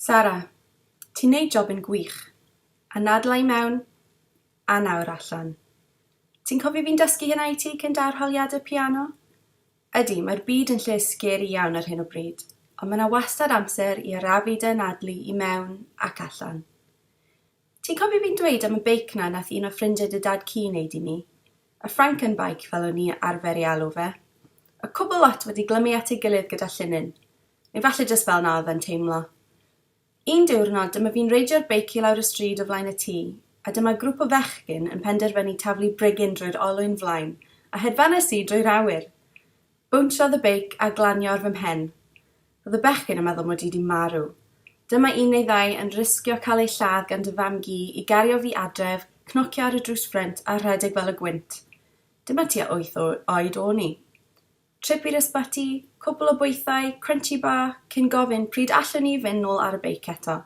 Sara, ti'n neud jobyn gwych. Anadla i mewn, a nawr allan. Ti'n cofio fi'n dysgu hynna i ti cyn dy arholiadau piano? Ydy, mae'r byd yn lle scary iawn ar hyn o bryd, ond mae 'na wastad amser i arafu dy anadlu i mewn ac allan. Ti'n cofio fi'n dweud am y beic 'na nath un o ffrindiau dy dad-cu neud i mi? Y Frankenbike fel o'n i arfer ei alw fe. Y cwbl lot wedi glymu at ei gilydd gyda llinyn. Neu falle jyst fel 'na oedd e'n teimlo. Un diwrnod dyma fi'n reidio'r beic i lawr y stryd o flaen y tŷ, a dyma grŵp o fechgyn yn penderfynu taflu brigyn drwy'r olwyn flaen, a hedfanes i drwy'r awyr. Bownsiodd y beic a glanio ar fy mhen. Roedd y bechgyn yn meddwl mod i 'di marw. Dyma un neu ddau yn risgio cael eu lladd gan dy fam-gu i gario fi adref, cnocio ar y drws ffrynt a rhedeg fel y gwynt. Dyma tua wyth oed o'n i. Trip i'r ysbyty, cwpl o bwythau, crunchy bar, cyn gofyn pryd allwn i fynd nôl ar y beic eto.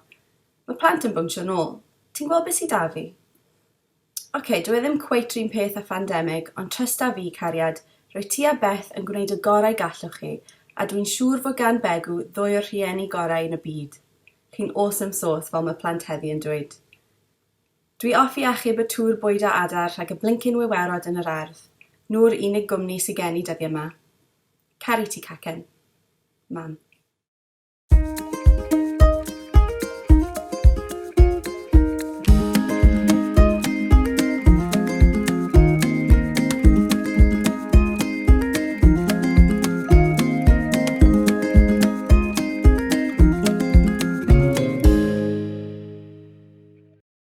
Mae plant yn bownsio nôl. Ti'n gweld be sy 'da fi? Ocê, dyw e ddim cweit 'run peth â phandemig, ond trysta fi, cariad, rwyt ti a Beth yn gwneud y gorau gallwch chi, a dwi'n siŵr fod gan Begw ddwy o'r rhieni gorau yn y byd. Chi'n awesome sauce, fel mae plant heddi yn dweud. Dwi off i achub y tŵr bwydo adar rhag y blincin wiwerod yn yr ardd. Nhw'r unig gwmni sy gen i dyddia 'ma. Caru ti, cacen. Mam.